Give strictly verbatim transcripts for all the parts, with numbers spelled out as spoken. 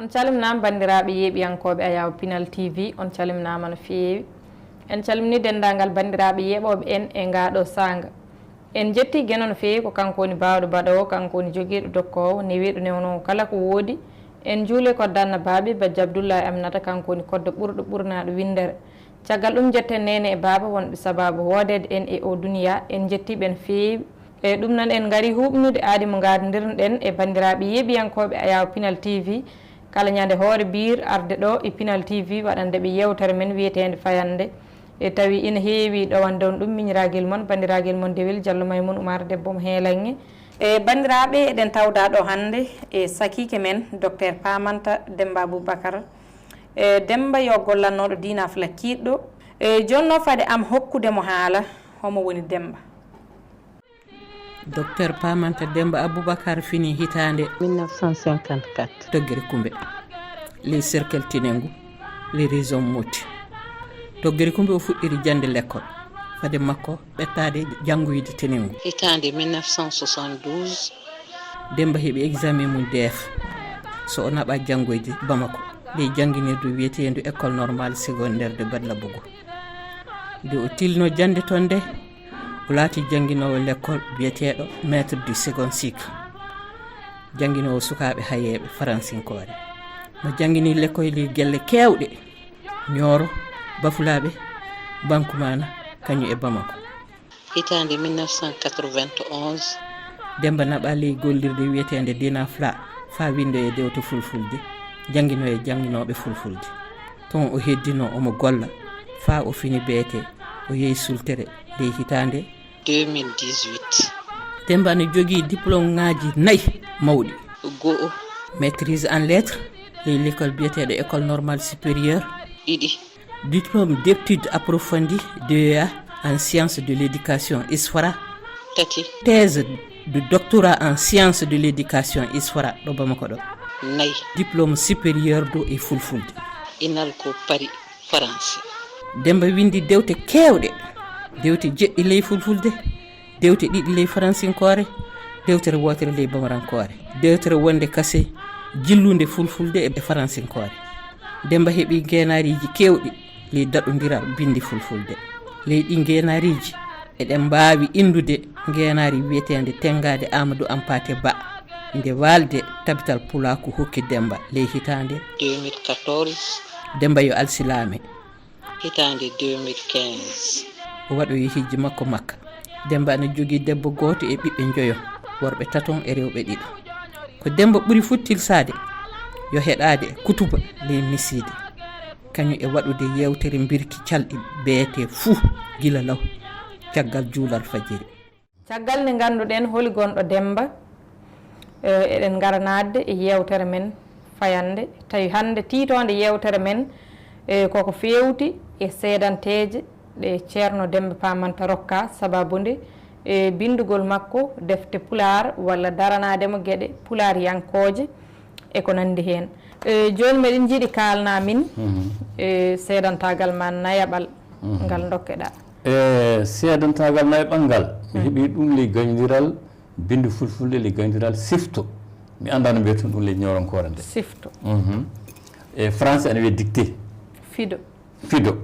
Calminaama banndiraaɓe yeeɓiyankooɓe Ayaw Pinal T V, on calminaama no feewi. En calminii denndaangal banndiraaɓe yeeɓooɓe en e ngaa ɗoo saanga. En njettii Geno no feewi, ko kanko woni baawɗo baɗoowo, kanko woni jogiiɗo dokkoowo, newiiɗo newnoowo kala ko woodi. En njuulee kodda annabaaɓe, Bajjo Abdullahi Aminata, kanko woni kodda ɓurɗo ɓurnaaɗo winndere. Caggal ɗum, njetten neene e baaba wonɓe sabaabu woodeede en e oo duniyaa, en njettii ɓe no feewi. E ɗum noon, en ngarii huuɓnude aadi mo ngaarndirnoɗen e banndiraaɓe yeeɓiyankooɓe Ayaw Pinal T V. Kala ñande hoore biir arde ɗoo e Pinal T V waɗande ɓe yeewtere men wiyeteende Fayannde. E tawi ina heewi ɗowande on ɗum, miñiraagel mon, banndiragel mon Dewel Jallo Maymun Umar, debbo mo Heelanŋe. E banndiraaɓe, eɗen tawda ɗo hannde e sakiike men, Docteur Paamanta Demmba Abubakar. E Demmba yo gollannooɗo Diina Fula kiiɗɗo. E jonno fade am hokkude mo haala, homo woni Demmba? Docteur Paamanta Demmba Abubakar fini hitaande mille neuf cent cinquante-quatre. Toggere Kumbe, ley cercle Tenengu, ley région Moti. Toggere Kumbe o fuɗɗiri jannde lekkol. Fade makko ɓettaade janngoyde Tenengu. Hitaande mille neuf cent soixante-douze. Demmba heɓi examen mum D E F. So o naɓa janngoyde Bamako, ley jannginirdu wiyeteendu École Normale Secondaire de Badlabougou. Nde o tilno jannde toon nde, o laati jannginoowo lekkol biyeteeɗo maître du second cycle, jannginoowo sukaaɓe hayeeɓe faransinkoore. Mo janngini lekkoyli gelle keewɗe, Nioro, Bafulaɓe, Bankumana, kañum e Bamako. Hitaande mille neuf cent quatre-vingt-onze. Demmba naɓa ley gollirde wiyeteende Dinafla, faa winndo e dewte fulfulde, janngino e jannginooɓe fulfulde. Toon o heddino omo golla, faa o fini beete, o yehi sultere ley hitaande deux mille dix-huit. Demmba ne jogii diplômeŋaaji nayi mawɗi. Go'o. Maîtrise en lettres, ley l'école biyeteeɗo École Normale Supérieure. Ɗiɗi. Diplôme d'études approfondies, D E A, en sciences de l'éducation, ISFRA. Tati. Thèse de doctorat en sciences de l'éducation, ISFRA, ɗo Bamako ɗo. Nayi. Diplôme supérieur du e fulfulde. INALCO Paris, Faransi. Demmba winndi dewte keewɗe, dewte jeɗɗi ley fulfulde, dewte ɗiɗi ley faransinkoore, dewtere wootere ley bamarankoore. Dewtere wonde kase jillunde fulfulde e faransinkoore. Demmba heɓi ngeenaariiji keewɗi ley daɗondiral binndi fulfulde. Ley ɗi ngeenaariiji, eɗen mbaawi inndude ngeenaari wiyeteende Tenngaade Aamadu Hampaate Ba, nde Waalde Tabital Pulaaku hokki Demmba ley hitaande deux mille quatorze. Demmba yo alsilaame. Hitaande deux mille quinze. O waɗoyi hijji makko Makka. Demmba ana jogii debbo gooto e ɓiɓɓe njoyo, worɓe taton e rewɓe ɗiɗo. Ko Demmba ɓuri fuu tilsaade yo heɗaade kutuba ley misiide, kañum e waɗude yeewtere mbirki calɗi beete fuu gila law caggal juulal fajiri. Caggal nde ngannduɗen holi gonɗo Demmba, eh, eɗen ngara naatde e yeewtere men fayannde. Tawi hannde tiitoonde yeewtere men, eh, koko feewti e seedanteeje ɗe Ceerno Demmba Paamanta rokka, sababu nde, eh, binndugol makko defte Pulaar walla daranaade mo geɗe Pulaaryankooje e ko nanndi heen. Eh, jooni meɗen njiɗi kaalna min, mhm, eh, seedantaagal ma nayaɓal, mhm, ngal ndokkeɗaa. E seedantaagal nayaɓal ngal, mi, mhm, heɓi ɗum ley gayndiral binndi fulfulde, ley gayndiral sifto. Mi anndaa no mbiyeten ɗum ley ñoorankoore nde. Sifto. Mhm. E français ene wiyee dictée. Fido. Fido.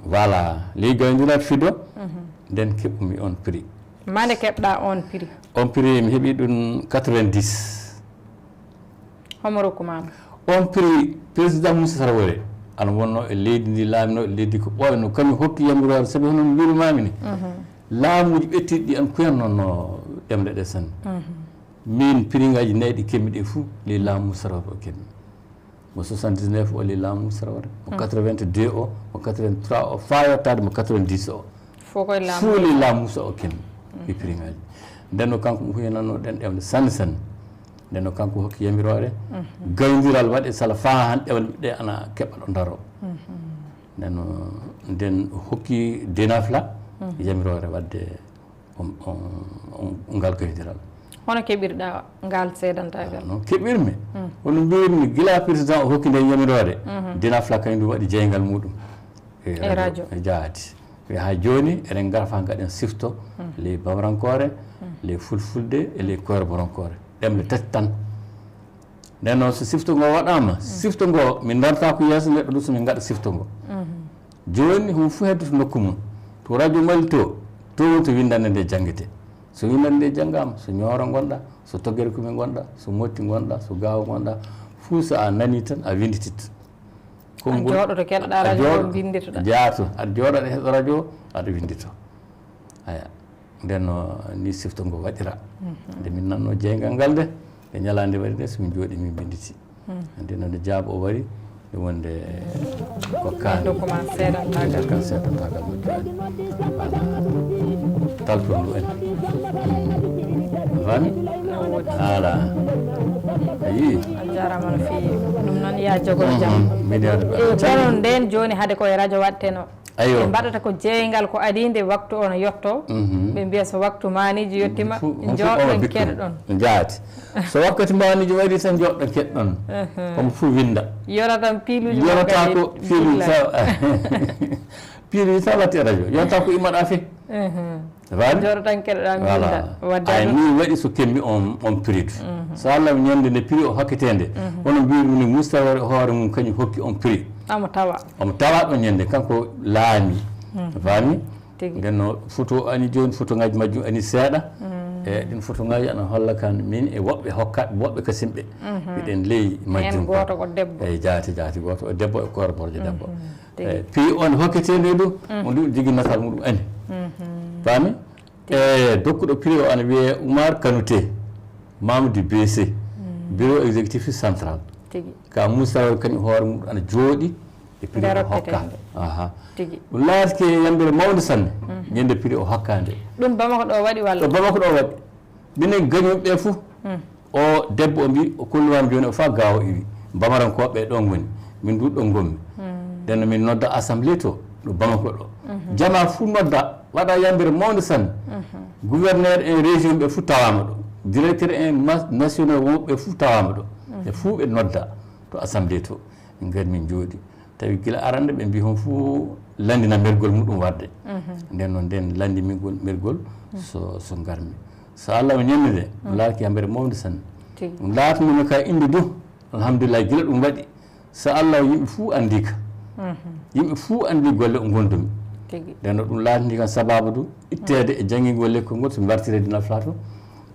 Voilà. Ley gayndiral fido, mhm, nden keɓumi on prix. Ma nde keɓɗaa on prix? On prix mi heɓi ɗum quatre-vingt-dix. Homo rokku ma mo? On prix, président Moussa Traoré, ana wonno e leydi ndi, laamino e leydi ko ɓooyno, kañum hokki yamiroore, sabi hono no mbirumaami ni, mhm, laamuuji ɓettiiɗi ɗi ana kuyanno no ɗemɗe ɗe sanne. Mhm. Min prix ngaaji nayi ɗi keɓmi ɗi fuu, ley laamu Moussa Traoré o keɓmi. Mo soixante-dix-neuf o ley laamu Moussa Traoré, mo, mhm, quatre-vingt-deux o, mo quatre-vingt-trois o, faa yottaade mo quatre-vingt-dix o. Fof koye laamu. Fof ley laamu Moussa o keɓmi, mhm, ɗi prix ngaaji. Nden no kanko mo huyananno ɗen ɗemɗe sanne sanne. Nden no kanko hokki yamiroore, mhm, gayndiral waɗe sala faa han ɗewle ɗe ana keɓa ɗo ndaro. Mhm. Nden no, nden hokki Dinafla, mhm, yamiroore waɗde on, on, on, ngal gayndiral. Hono keɓirɗaa ngal seedantaagal? Ah, no keɓirmi. Mm. Hono mbiyirmi, gila président o hokki nden yamiroore, mhm, Dinafla kañum ɗum waɗi jeyngal muɗum. E radio. E jaati. Wi haa jooni, eɗen ngara faa ngaɗen sifto, mm, ley bamarankoore, mm, ley fulfulde, e ley koyroborankoore. Ɗemɗe tati tan. Nden noon, so sifto ngoo waɗaama, sifto ngoo, min ndartaa ko yeeso neɗɗo ɗum, so min ngaɗa sifto ngoo. Jooni, hon fof heddoto nokku mum. To radio Mali to, to woni to winndannde nde janngete. So winndannde nde janngaama, so Ñooro ngonɗa, so Toggere Kumi ngonɗa, so Motti ngonɗa, so Gaawo ngonɗa, fuu so a nanii tan, a winndititto. A jooɗoto keɗoɗa radio o, winnditoɗa. Jaato, aɗa jooɗo aɗa heɗo radio, aɗa winndito. Aya. Nden no ni sifto ngo waɗira. Nde min nanno jeyngal ngal nde, e ñalaande waɗi nde, so min jooɗi min mbinnditi. Nden no nde jaabo o wari, ɗum wonde ko kaani. Dokku ma seedantagal. Dokku ma seedantagal mo jooɗi. Voilà. Talto ndu en. Fami? Voilà. A yii? A jaaraama no feewi. Ɗum noon, ya jogoo jam. Mbiɗa yaada. E kono nden jooni hade ko e radio waɗteno. Ayo. Ɓe mbaɗata ko jeeyngal ko adii nde waktu o no yotto. Ɓe mbiya so waktu maaniijo yettiima, njooɗɗon keɗoɗon. Jaati. So wakkati maaniijo waɗi tan, njooɗɗon keɗoɗon. Komo fof winnda. Yona tan piiluuji. Yonata ko piiluuji taw. Piiluuji taw watti e radio. Yonata ko immaɗa fe. Fami? Jooɗo tan keɗoɗa mi winda. Wadde ay ni waɗi so kemmi on on prix. So Allah ñande nde prix o hokkete nde. Kono mbiɗum ni Moustapha waɗi hoore mum kañum hokki on prix. Omo tawa. Omo tawa ɗon ñande kanko laami. Fami? Tigi. Nden no photo ani jooni photo ngaji majjum ani seeɗa. E ɗin photo ngaji ana holla kan min e woɓɓe hokkaɓe woɓɓe kasimɓe. Miɗen ley majjum. Gooto ko debbo. Eyi jaati jaati gooto o debbo e koore borjo debbo. Tigi. Eyi, prix on hokketee nde ɗum, on ɗum jogii natal muɗum ani. Fami? E dokkuɗo prix o ana wiyee Oumar Kanouté, membre du B C, bureau exécutif central. Tigi. Ka Moussa Wade kañum hoore muɗum ana jooɗi e prix o hokkaande. Aha. Tigi. Ɗum laatike yambere mawnde sanne, ñande prix o hokkaande. Ɗum Bamako ɗo waɗi walla? Ɗo Bamako ɗo waɗi. Minen gañuɓe ɓe fof. O debbo o mbi o kolluwam jooni o fa gawo iwi bamarankooɓe ɗo ngoni min du ɗo ngonmi. Nden no min nodda assemblée to ɗo Bamako ɗo. Jama fuu nodda waɗa yambere mawnde sanne. Gouverneur en région ɓe fuu tawama ɗo, directeur en national wonɓe fuu tawama ɗo. Ɓe fuu ɓe nodda to assemblée to. Min ngari min njooɗi. Tawi gila arande ɓe mbi hon fuu landina mergol muɗum wadde. Nden noon nden landi migol mergol so so ngarmi. So Allah o ñannide ɗum laati yambere mawnde sanne. Ɗum laatanimi ka innde du. Alhamdulillah gila ɗum waɗi. So Allah o yimɓe fuu anndi ka. Yimɓe fuu anndi golle o ngondumi. Nden no ɗum laatani kan sababu du itteede e janngingol lekkol ngol so mbartire dina flato.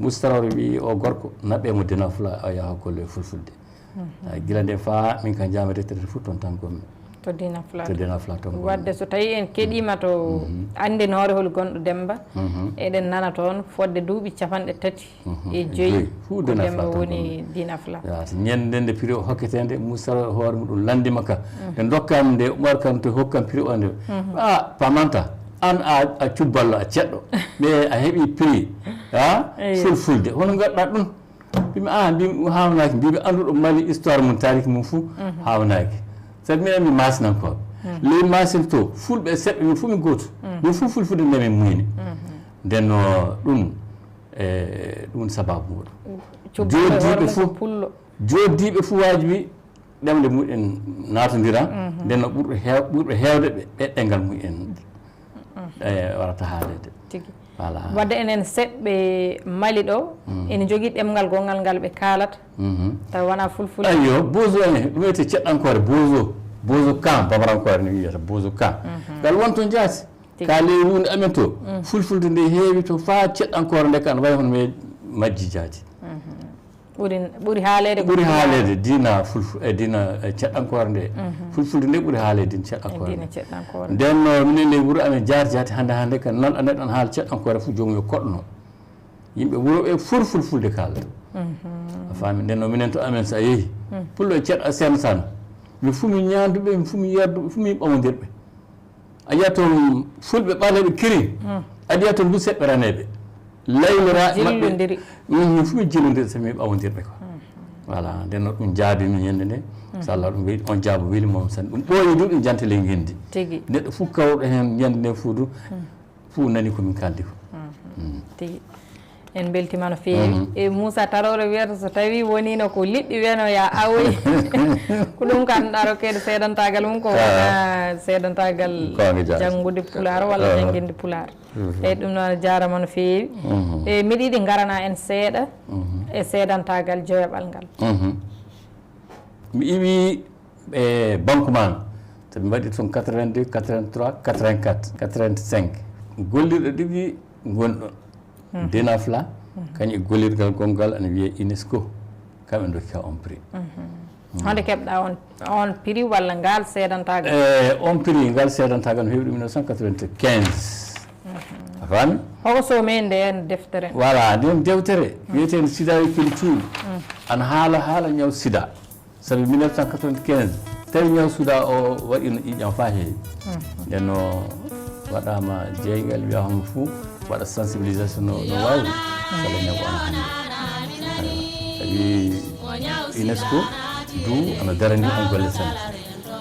Mustarore wi o gorko naɓɓe mo dina fla o yaha golle fulfulde. Gila nde faa min ka jaama retraite fof toon tan gonmi. To Dina Fla. To Dina Fla toon gonmi. Wadde so tawi en keɗima to anndinoore hol gonɗo Demba, eɗen nana toon fodde duuɓi capanɗe tati e joyi ko Demba woni Dina Fla. Ñande nde prix o hokketende Moussa hoore muɗum landima ka. Ɓe dokkam nde Umar kam to hokkam prix o nde. A pamanta an a cubballo a ceɗɗo. Ɓe a heɓi prix a fulfulde hono gaɗɗa ɗum. Mbimi a mbimi ɗum hawnaaki mbimi annduɗo Mali histoire mum taariki mum fuu hawnaaki. Sabi minen mi maasinankooɓe ley maasin to fulɓe e seɓɓe min fuu min gootu. Min fuu fulfude nde min muyni. Nden no ɗum e ɗum sababu muɗum joddiiɓe fuu joddiiɓe fuu waajibi ɗemɗe mumen naatondira. Nden no ɓurɓe heew ɓurɓe heewde ɓe ɓe ɗengal mumen. Eyi warata haalede. Tigi. Voilà. Wadde enen seɓɓe Mali ɗo ene jogii ɗemngal gonngal ngal ɓe kaalata. Tawa wona fulfulde. Ayyo bozo en ɗum wiyete ceɗɗankoore bozo. Bozo kan bamarankoore ne wiyata bozo kan. Ngal won toon jaati. Ka ley wuunde amen to fulfulde nde heewi to faa ceɗɗankoore nde kan wayi hono me majji jaati. Ɓuri ɓuri haaleede ko ɓuri haaleede diina fulfu e diina ceɗɗankoore nde. Fulfulde nde ɓuri haaleede diina ceɗɗankoore nde. Nden no minen ley wuro amen jaati jaati hannde hannde ka nan aneɗon haala ceɗɗankoore fof joomum yo koɗɗo noon. Yimɓe wuro ɓe fof fulfulde kaalata. A faami nden no minen to amen so a yehi pullo e ceɗɗa seno tan min fof min ñaanduɓe min fof min yerduɓe fof min ɓamodirɓe. A yiyat toon fulɓe ɓaleeɓe kiri. Aɗa yiyat toon du seɓɓe raneeɓe laylora maɓɓe. Min fof min jillondiri so min ɓawodirɓe ko. Voilà nden noon ɗum jaabi min ñande nde. So Allah ɗum weeli on jaabo weeli moom tan ɗum ɓooyi du ɗum jante ley ngenndi. Tigi. Neɗɗo fof kawɗo heen ñande nde fof du fof nani ko min kaldi ko. Tigi. En mbeltiima no feewi. E Moussa Traoré wiyata so tawii woniino ko liɗɗi weno ya awoyi. Ko ɗum kan ɗaro keede seedantagal mum ko wona seedantagal janngude pulaar walla jannginde pulaar. Eyi ɗum noon jaarama no feewi. E miɗa yiɗi ngarana en seeɗa e seedantagal joyaɓal ngal. Mi iwi e banque man, so ɓe mbaɗi toon quatre-vingt-deux, quatre-vingt-trois, quatre-vingt-quatre, quatre-vingt-cinq. Gollirɗo ɗiɗi ngonɗo denafla, kañum e gollirgal gonngal ana wiyee unesco. Kamɓe ndokki ka on prix. Honde keɓɗa on on prix walla ngal seedantagal? E on prix ngal seedantagal no heɓi ɗum mille neuf cent quatre-vingt-quinze. A faami? Hoko somi e nden deftere? Voilà, nden dewtere wiyeteende sida e keli cuuɗi, ana haala haala ñaw sida. Sabi mille neuf cent quatre-vingt-quinze tawi ñaw suda o waɗino ƴiƴam fa heewi. Nden no waɗama jeeygal wiya homo fuu waɗa sensibilisation no no wawi. Sala ñaw ana hande. Sabi unesco du ana darani on golle sanne.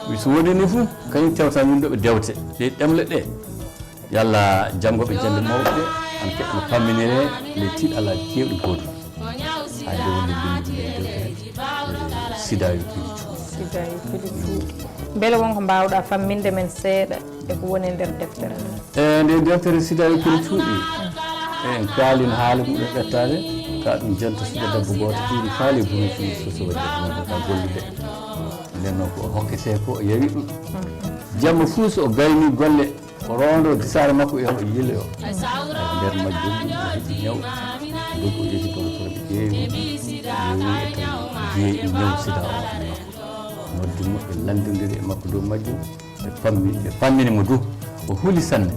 Wi so woni ni fuu kañum tewta windoɓe dewte ɗe ɗemle ɗe. Yalla janngoɓe jannde mawɓe ɓe ana keɓa no pamminire ley tiiɗalaaji keewɗi gooduɗi. Hay nde wonde mbinndi ɗum e dewtere sida yo kili cuuɗi. Sida yo kili cuuɗi. Mbele won ko mbaawɗa famminde men seeɗa e ko woni e nder deftere nde? E nde deftere sida yo kili cuuɗi en kaalin haala muɗum ɓettaade ka ɗum janta suka debbo gooto ɓiiri faali bunu fii soso waɗi ɗum ka gollude. Nden noon ko o hokketee ko o yawi ɗum. Jamma fuu so o gayni golle O roondoo disaare makko e hoɗo yiiloyoo. Nder majjum ɗum o heɓi ñaw. Doggi o ƴetti docteur ɓe ƴeewi. Ƴeewi e tawi jeeyi ñaw sida o e makko. Noddi mo ɓe lanndondiri e makko dow majjum. Ɓe pammi ɓe pammini mo du. O huli sanne.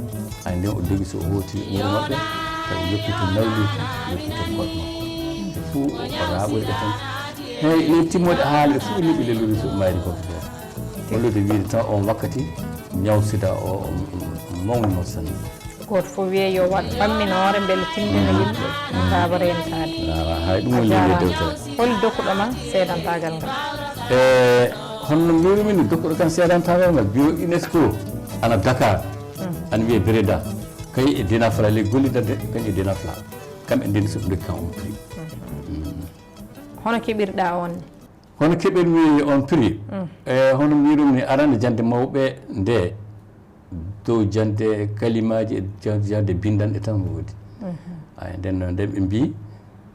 Hay nden o dogi so o hooti wuro maɓɓe tawi yoppito nawliiko yoppito koot makko. Ɓe fuu o raaɓoyɓe tan. Hey ene timmoɗe haala ɓe fuu ɓe neɓi lellude so ɓe mayri gorko gooto. Hollude wiide tan oon wakkati ñaw sida o mawnimo sanne. Gooto fof wiye yo waɗ famminoore mbele timmina yimɓe taaba rentaade. Hay ɗum woni nde dewtere. Holi dokkuɗo ma seedantaagal ngal? E honno mbirumin dokkuɗo kan seedantaagal ngal biro UNESCO ana Dakar ana wiye Breda kay e Dinafla ley gollidande kañum e Dinafla kamɓe ndeni soɓe dokki kan on prix. Hono keɓirɗa on? Hono keɓirmi on prix? E hono mbiɗum ni arande jannde mawɓe nde dow jannde kalimaaji e jannde binndanɗe tan woodi. Ay nden noon nden ɓe mbii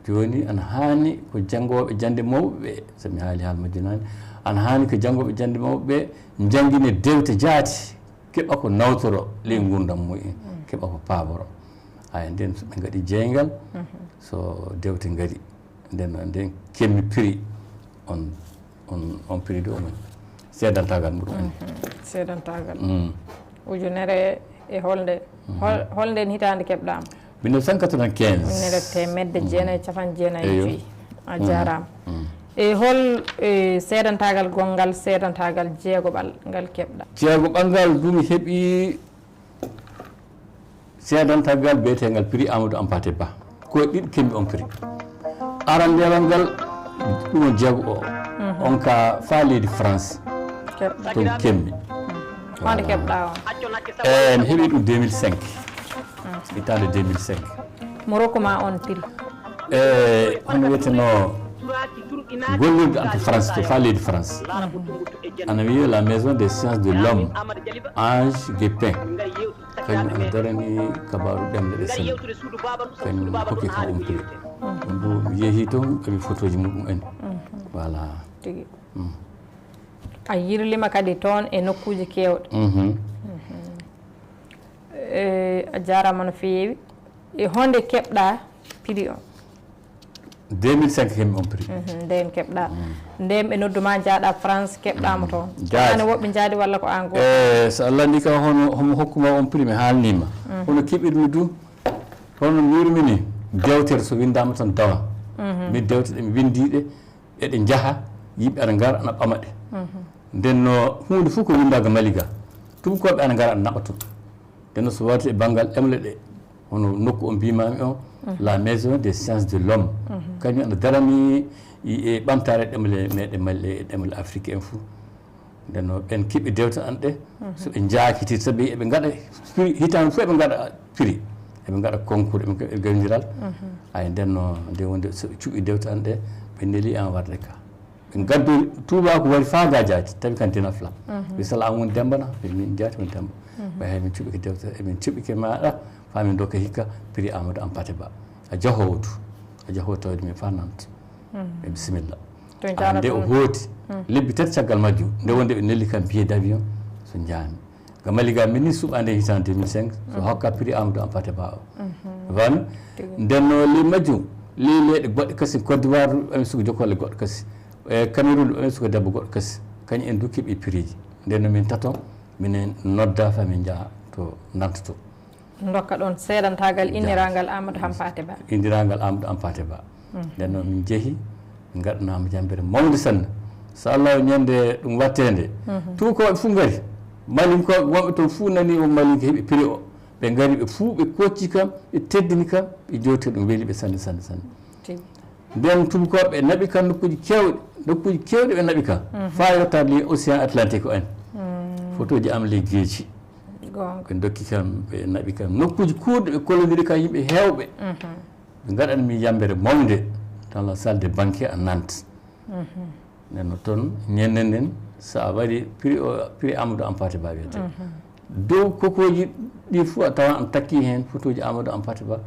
jooni ana haani ko janngooɓe jannde mawɓe ɓe, so mi haali haal majjum naane, ana haani ko janngooɓe jannde mawɓe ɓe njanngine dewte jaati, keɓa ko nawtoro ley nguurndam mumen, keɓa ko paaboro. Ay nden so ɓe ngaɗi jeeyngal, so dewte ngari, Nden noon nden keɓmi prix on on on prix de omen seedantagal muɗum en. Seedantagal. Ujunere e holnde holnde en hitaande keɓɗaama? Mille neuf cent quatre-vingt-quinze. Ujunere teemedde jeenayi capanɗe jeenayi e joyi. A jaaraama. E hol seedantagal gonngal seedantagal jeegoɓal ngal keɓɗa? Jeegoɓal ngal du mi heɓi Seedantagal biyeteegal Prix Amadou Hampâté Bâ. Ko e ɗiɗi keɓmi on prix. Arandeewal ngal ɗum on jeego o. On ka faa leydi France. Toon keɓmi. Honde keɓɗa on? E mi heɓi ɗum deux mille cinq. Hitaande deux mille cinq. Mo rokkuma on prix? E hono wiyetenoo gollirde am to France to faa leydi France. Ana wiyee la maison des sciences de l'homme Ange Guépin. Kañum ana darani kabaaru ɗemɗe ɗe sene. Kañum hokki kam on prix. Ɗum ɗo mi yehi toon ɓe mi fotooji muɗum en. Voilà. A yirlima kadi toon e nokkuuji keewɗi. A jaaraama no feewi. E honde keɓɗa prix on? Deux mille cinq keɓmi on prix. Nden keɓɗa nden ɓe nodduma jaaɗa France keɓɗamo toon. Jaadi. Ane woɓɓe jaadi walla ko an goo? E so Allah anndi ka hono homo hokkuma on prix mi haalnima. Hono keɓirmi du hono mbirmi ni dewtere so winndama tan dawa. Min dewte ɗe mi winndiɗe eɗe njaha yimɓe ana ngara ana ɓama ɗe. Nden no huunde fof ko winndaga Mali ga tubakoɓe ana ngara ana naɓa toon. Nden no so wawti e banngal ɗemle ɗe hono nokku o mbimami o la maison des sciences de l'homme kañum ene darani e ɓamtare ɗemle meɗe mali e ɗemle afrique en fou. Nden no ɓen keɓi dewte an ɗe so ɓe jakiti sabi eɓe gaɗa prix hitande fof eɓe gaɗa prix eɓe gaɗa concours eɓe keɓa gawdiral. Ay nden no nde wonde so ɓe cuɓi dewte an ɗe ɓe neli an warde ka. Ɓe ngaddu tuubaaku wari faa ga jaati tawi kan dina fla. Ɓe sala an woni demba na ɓe min jaati woni demba. Ɓe hay min cuɓike dewte emin cuɓike maɗa faa min dokka hikka prix amadou ampate ba. A jahoowo du a jahoowo tawde min faa nanta. Ɓe bisimilla. To nde o hooti, lebbi tati caggal majjum, nde wonde ɓe neldi kam billet d'avion, so njaami. Ga Mali ga, min ni suɓaande hitaande deux mille cinq, so hokka prix Amadou Hampâté Bâ o. Wan, nden no ley majjum, ley leyɗe goɗɗe kasi, Côte d'Ivoire, ɗum ɓami suka jokkole goɗɗo kasi. E Cameroun, ɗum ɓami suka debbo goɗɗo kasi. Kañum en du keɓi prix ji. Nden no min tato, minen nodda fa min njaha to nantoto. Ndokka ɗon seedantaagal inniraangal Amadou Hampâté Bâ. Inniraangal Amadou Hampâté Bâ. Nden noon min njehi, min ngaɗanaama jambere mawnde sanne. So Allah o ñande ɗum wattee nde. Tuukooɓe fof ngari. Malinkooɓe wonɓe toon fof nani o Malinke heɓi prix o. Ɓe ngari ɓe fof ɓe koocci kam, ɓe teddini kam, ɓe jowti ɗum weli ɓe sanne, sanne, sanne. Nden tubakooɓe ɓe naɓi kam nokkuuji keewɗi, nokkuuji keewɗi ɓe naɓi kam. Faa yottaade ley Océan Atlantique o en. Fotooji am ley geeci. Ɓe ndokki kam, ɓe naɓi kam nokkuuji kuurɗi, ɓe kollondiri kam yimɓe heewɓe. Ɓe ngaɗani min yambere mawnde dans la salle de banquet à Nantes. Nden no toon, ñande nden, so a waɗi prix o, prix Amadou Hampâté Bâ wiyetee. Dow kokooji ɗi fof a tawan an takki heen fotooji Amadou Hampâté Bâ,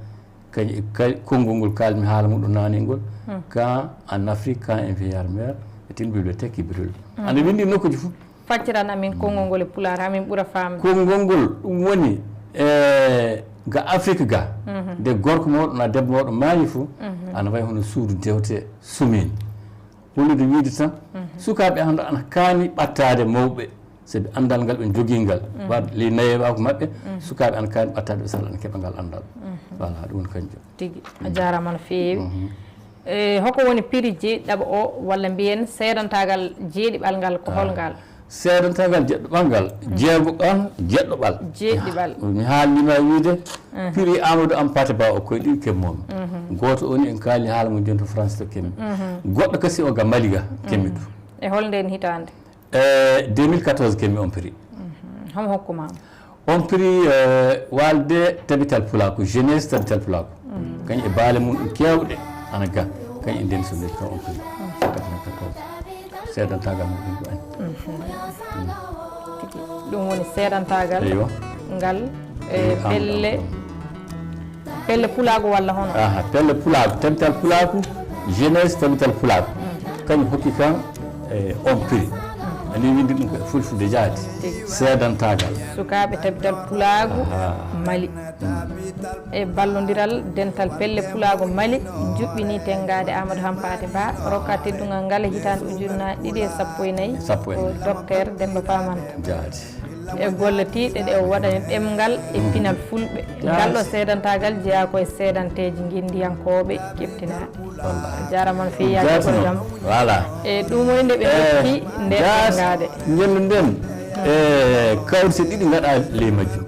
kañum e ka-, konngol ngol kaalmi haala muɗum naane ngol, quand en Afrique, quand un vieillard meurt, est une bibliothèque qui brûle. Ana winndi nokkuuji fof. Facciran amin konngol ngol e pulaar, amin ɓura faamde. Konngol ngol ɗum woni, e, ga Afrique ga, nde gorko mawɗo na debbo mawɗo maayi fof, ana wayi hono suudu dewte sumiin. Wondude wiide tan, sukaaɓe hannde ana kaani ɓattaade mawɓe, sabi anndal ngal ɓe njogii ngal, waɗ ley nayeewaaku maɓɓe, sukaaɓe ana kaani ɓattaade ɓe, sala ana keɓa ngal anndal. Voilà, ɗum woni kanjum. Tigi, a jaaraama no feewi. E, hoko woni prix jeeɗiɗaɓo o, walla mbiyen seedantaagal jeeɗiɓal ngal, ko hol ngal? Seedantaagal jeeɗiɗaɓal ngal, jeegoɓal, jeeɗiɗaɓal. Jeeɗiɗaɓal. Mi haalnima wiide, prix Amadou Hampâté Bâ o koye ɗiɗi keɓmomi. Gooto o ni en kaali haala mum joni to France to keɓmi. Goɗɗo kasi o ga Mali ga keɓmi ɗum. E hol nden hitaande? E deux mille quatorze keɓmi on prix. Homo hokkuma mo? On prix, e, walde Tabital Pulaaku, jeunesse Tabital Pulaaku. Kañum e baale mum ɗum keewɗe ana ga, kañum e nden so nder kam on prix. Quatre-vingt-quatorze. Seedantaagal mum ɗum ko añ. Tigi. Ɗum woni seedantaagal ngal, e, pelle, pelle pulaagu walla hono? Aha, pelle pulaagu, Tabital Pulaaku, jeunesse Tabital Pulaaku. Kañum hokki kam, e, on prix. Ani windi ɗum ko e fulfulde jaati. Tigi. Seedantaagal. Sukaaɓe Tabital Pulaagu Mali. E ballondiral dental pelle pulaagu Mali, juɓɓini tenngaade Amadou Hampâté Bâ, rokka teddungal ngal e hitaande ujunnaji ɗiɗi e sappo e nayi. Sappo e nayi. Ko Docteur Demba Pamanta. Jaati. E golle tiiɗɗe ɗe o waɗani ɗemngal e pinal fulɓe. Jaati. Ngal ɗo seedantaagal jeyaa ko e seedanteeji ngenndiyankooɓe keɓtinaaɗe. Wallahi. A jaaraama no feewi, yaa jogoro jam. Voilà. E ɗum woni nde ɓe ndokki nde tenngaade. Ñande nden, e, kawrite ɗiɗi ngaɗa ley majjum.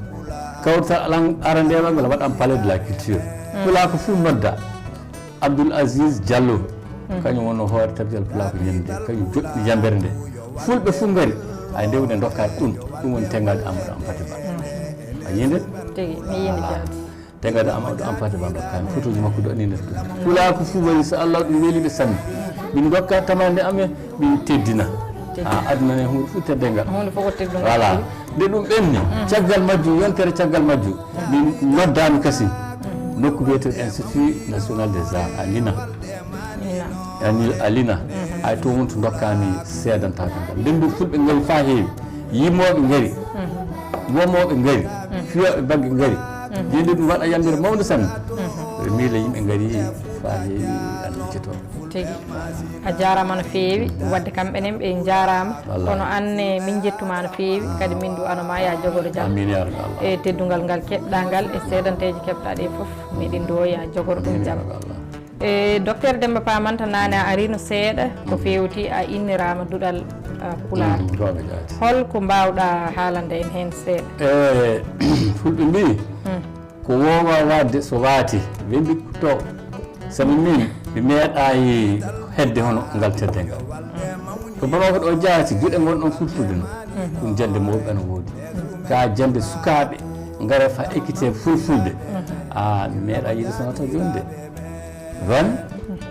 Kawrital alan-, arandeeɓe ngal waɗan Palais de la Culture. Pulaaku fof nodda. Abdoul Aziz Diallo, kañum wonno hoore Tabital Pulaaku ñande nde, kañum joɗɗi yambere nde. Fulɓe fof ngari, hay nde woni ndokkaade ɗum, ɗum woni tenngaade Amadou Hampâté Bâ. A yii nde? Tigi, mi yii nde jaati. Tenngaade Amadou Hampâté Bâ ndokkaami, photoji makko ɗo ni nder ɗum. Pulaaku fof wari, so Allah ɗum weli ɓe sanne. Min ndokka tamande amen, min teddina. Teddina. Ha aduna ne huunde fof tedde ngal. Huunde fof ko teddungal. Voilà. Nde ɗum ɓenni, caggal majjum, yontere caggal majjum, min noddaami kasin nokku biyeteeɗo Institut National des Arts, a Lina. Lina. A Lina. Ay toon woni to ndokkaami seedantaagal ngal. Nden ɗum fulɓe ngari faa heewi. Yimooɓe ngari. Womooɓe ngari. Fiyooɓe bagge ngari. Nden ɗum waɗa yambere mawnde sanne. Miila yimɓe ngari faa heewi, Allah jettoo. Tigi. A jaaraama no feewi. Waɗde kamɓe enen ɓe njaaraama. Wallahi. Kono aan ne min njettumaa no feewi. Kadi min nduwanoo ma yaa jogoro jam. Amiin yaa rabbi Allah. E teddungal ngal keɓɗaa ngal e seedanteeji keɓɗaa ɗe fof. Miɗen nduwoo yaa jogoro ɗum jam. Amiin yaa rabbi Allah. E Docteur Demba Pamanta, naane a ariino seeɗa ko feewti a inniraama duɗal, ah, Pulaar. Mm, goonga jaati. Hol ko mbaawɗaa haalande en heen seeɗa? E, fulɓe mbii, ko woowaa waɗde so waati, wembi to. Sabu min, mi meeɗaay hedde hono ngal tedde ngal. Ko Bamako ɗo jaati, geɗe ngon ɗon fulfulde no. Ɗum jannde mawɓe ana woodi. Ka jannde sukaaɓe ngara fa ekkite fulfulde. A, mi meeɗaa yiide so wata jooni de. Wan,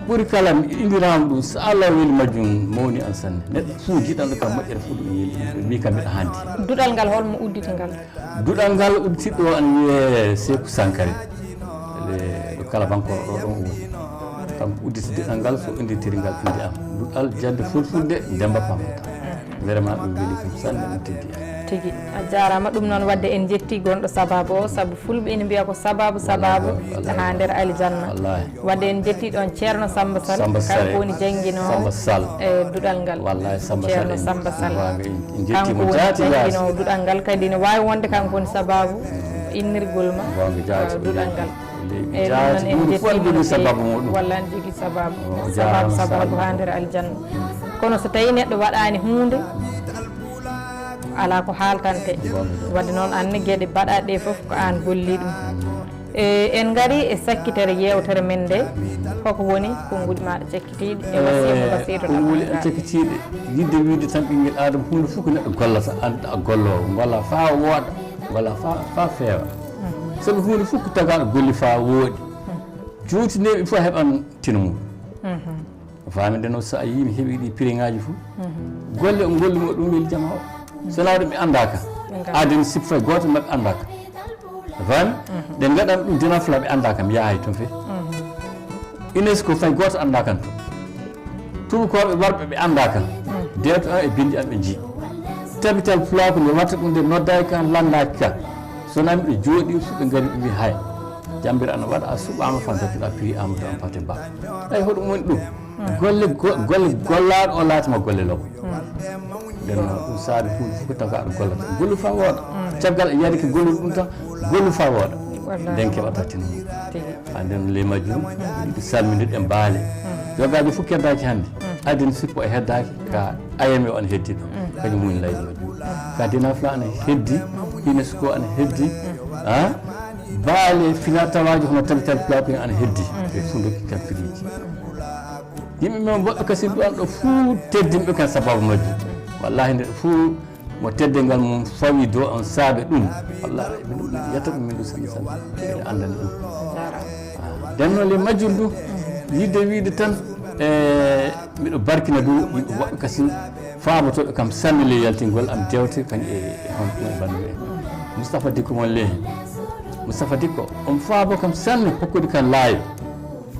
ɓuri kala mi inniraama ɗum, so Allah weli majjum mawni an sanne. Neɗɗo fuu jiɗanɗo kam moƴƴere fuu ɗum yeli, mi kam mbiɗa handi. Duɗal ngal hol mo udditi ngal? Duɗal ngal udditiɗo o ana wiyee Seeku Sankare. Le, ɗo kala bankoro ɗo ɗon o woni. Kam udditi denɗal ngal, so udditiri ngal inde am. Duɗal jannde fulfulde Demba Pamata. Vraiment ɗum weli kam sanne, ɗum teddi am. Tigi. A jaaraama. Ɗum noon, waɗde en njetti gonɗo sabaabu o, sabu fulɓe ina mbiya ko sabaabu, sabaabu haa nder aljanna. Wallahi. Waɗde en njetti ɗoon Ceerno Samba Sall, kanko woni jannginoowo e duɗal ngal. Wallahi, Samba Sall. Ceerno Samba Sall. Kanko woni jannginoowo duɗal ngal, kadi ina waawi wonde kanko woni sabaabu innirgol ma duɗal ngal. Eyi, ɗum noon en njettiima no feewi. Walla ene jogii sabaabu. Sabaabu, sabaabu haa nder aljanna. Kono so tawii neɗɗo waɗaani huunde, alaa ko haaltante. Waɗde noon, aan ne, geɗe baɗaaɗe ɗe fof ko aan golli ɗum. E, en ngarii e sakkitere yeewtere men nde, koko woni konnguɗi maaɗa cakkitiiɗi e wasiya mo Basiiru Ɗaɓɓa. Konnguɗi am cakkitiiɗi, yiɗde wiyde tan ɓinngel Aadama, huunde fof ko neɗɗo gollata, aan a golloowo, golla faa wooɗa, golla faa, faa feewa. Sabu huunde fof ko tagaaɗo golli faa wooɗi. Juutineeɓe fof a heɓan tino mum. A faami nde noon, so a yii mi heɓi ɗi piriŋaaji fof. Golle o golluno ɗum weli jama o. So wonaa ɗum ɓe anndaaka. Aadani sippo fay gooto maɓɓe anndaaka. A faami? Ɗe ngaɗan ɗum dina fula ɓe anndaaka, mi yahay toon fee. UNESCO fay gooto anndaaka toon. Tuubakooɓe warɓe ɓe anndaaka. Deeto an e binndi an ɓe njii. Tabital pulaaku nde watta ɗum nde noddaaki kan, lanndaaki kan. So wonaa miɗo jooɗii, fuɗɗo ngari ɓe mbii hay. Jambere ana waɗa, a suɓaama fa dottoɗaa prix Amadou Hampâté Bâ. Eyi, hoɗum woni ɗum? Golle go-, golle gollaaɗo o laatima golle lobbo. Nden noon, ɗum saabi huunde fof ko taw ko aɗa gollata. Gollu fa wooɗa. Caggal a yarike gollude ɗum tan, gollu fa wooɗa. Nden keɓata tinno. Tigi. Ha nden le majjum, yiɗi salminde ɗen baale. Yogaaji fof keddaaki hannde. Adin sippo e heddaaki ka A M O ana heddi ɗo. Kañum woni laydi majjum. Ka dina fula ana heddi, UNESCO ana heddi. Ha? Baale fina tawaaji hono tabital plaqué ana heddi. Ɓe fof ndokki kan firiji. Yimɓe men woɓɓe kasi ɗo an ɗo fuu teddinɓe kan sababu majjum. Wallahi nde ɗo fuu mo teddingal mum fawi do on saabe ɗum. Wallahi min ɗum yetta ɗum min ɗum sanne sanne. Ɓe anndani ɗum. Ah, nden noon le majjum du, yidde wiide tan, e miɗo barkina du yimɓe woɓɓe kasi faabotooɓe kam sanne le yaltingol am dewte kañ e, e hon ɗum e banndum en. Moustapha Dikko mon le. Moustapha Dikko, on faabo kam sanne hokkude kan laayo.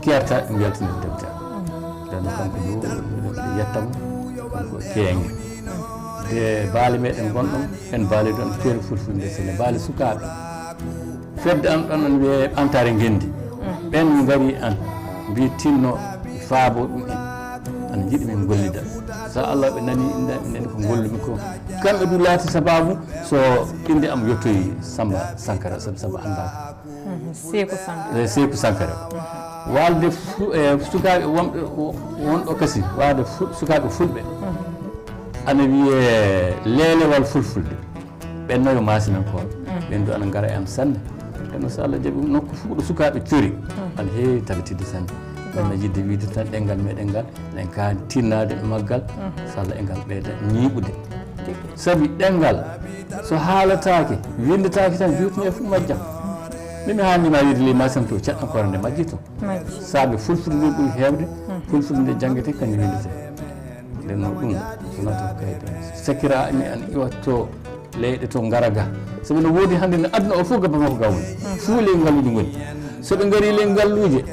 Kerta mbeltaniiɗo debbo. Nden kanko ɗo, miɗo yetta mo, kanko keeŋe. De baale meɗen gonɗon, en baale ɗon feere fulfulde sene, baale sukaaɓe. Fedde an ɗon, an wiyee ɓamtaare ngenndi. Ɓen ngari an, mbi tinno, faabo ɗum en. Ana njiɗi min gollida. So Allah ɓe nani, inda ɓe nani ko ngollumi ko. Kamɓe du laati sababu, so innde am yottoyi Samba Sankara, sabu Samba anndaaka. Mhm, Seeku Sankara. Eh, Seeku Sankara. Waalde fu-, eh, sukaaɓe wonɓe, wo-, wonɗo kasi, waalde fu-, sukaaɓe fulɓe. Ana wiyee leelewal fulfulde. Ɓen nayo maasinankooɓe. Ɓen du ana ngara e am sanne. Kono so Allah jaɓi nokku fof ɗo sukaaɓe cori, ana heewi tabitidde sanne. Ɓen no yiɗde wiide tan ɗemngal meɗen ngal, eɗen kaa tinnaade e maggal. So Allah e ngal ɓeyda ñiiɓude. Sabi ɗemngal, so haalataake, winndataake tan, juutne fof majjam. Min mi haalnii ma wiide ley maasin to, caɗɗan koore nde majjito. Saabe fulfulde nde ɓuri heewde, fulfulde nde janngete, kañum winndete. Nden noon ɗum, so nata ko kaydi. Sakira mi an iwatto leyɗe to ngara ga. Sabi no woodi hannde no aduna o fof ga Bamako ga woni. Fuu ley ngalluuje ngoni. So ɓe ngari ley ngalluuje,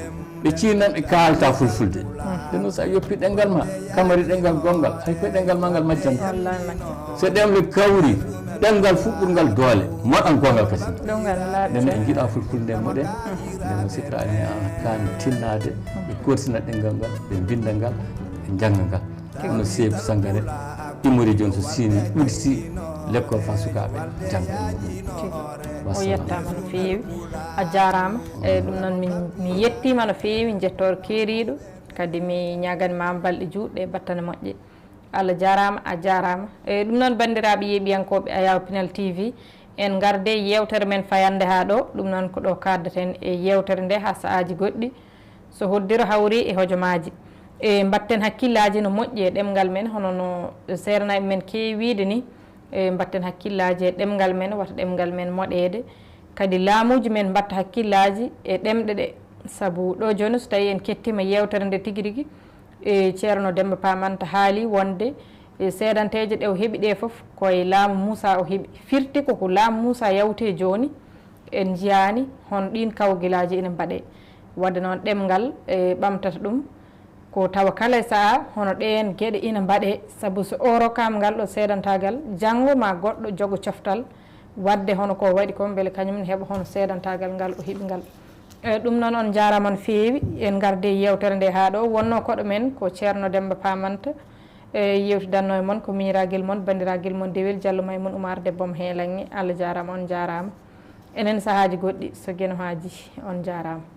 ɓe ciinan ɓe kaalata fulfulde. Nden noon so a yoppi ɗemngal ma, kamari ɗemngal gonngal, hay koye ɗemngal ma ngal majjanta. Wallahi majjanta. So ɗemle kawri, ɗemngal fuɗɗurngal doole, moɗan gonngal kasin. Ɗemngal laaɓi. Nden noon en njiɗa fulfulde nde moɗe. Nden noon sikra ni a kaani tinnaade, ɓe kortina ɗemngal ngal, ɓe mbinnda ngal, ɓe njannga ngal. Kono Seeku Sangare immori jooni so siini udditi lekkol fa sukaaɓe jannga. O yettaama no feewi. A jaaraama. E ɗum noon min, mi yettiima no feewi, njettoor keeriiɗo. Kadi mi ñaagani ma balɗe juutɗe e battane moƴƴe. Allah jaaraama, a jaaraama. E ɗum noon banndiraaɓe yeeɓiyankooɓe Ayaw Pinal T V, en ngarde yeewtere men fayannde haa ɗo. Ɗum noon ko ɗo kaaddeten e yeewtere nde haa sa'aaji goɗɗi. So hoddiro hawri e hojomaaji, e mbatten hakkillaaji no moƴƴi e ɗemngal men, hono no seerenaaɓe men keewi wiyde ni, e mbatten hakkillaaji e ɗemngal men, wata ɗemngal men moɗeede. Kadi laamuuji men mbatta hakkillaaji e ɗemɗe ɗe, sabu ɗo jooni so tawii en kettiima yeewtere nde tigi rigi, e Ceerno Demmba Paam Anta haali wonde e seedanteeje ɗe o heɓi ɗe fof ko e laamu Muusaa o heɓi. Firti ko ko laamu Muusaa yawti jooni, en njiyaani hono ɗiin kawgilaaji ina mbaɗee. Wadde noon ɗemngal e ɓamtata ɗum ko tawa kala e sahaa hono ɗeen geɗe ina mbaɗee, sabu so o rokkaama ngal ɗo seedantaagal, janngo ma goɗɗo jogo coftal waɗde hono ko waɗi ko, mbele kañum ne heɓa hono seedantaagal ngal o heɓi ngal. E, ɗum noon on njaaraama no feewi. En ngardi e yeewtere nde haa ɗo. Wonnoo koɗo men ko Ceerno Demmba Paamanta, e, yeewtidanno e mon ko miñiraagel mon, banndiragel mon Dewel Jallo Maymun Umaar, debbo mo Heelaŋŋe. Allah jaaraama, on njaaraama. Enen sahaaji goɗɗi so Geno haajii, on njaaraama.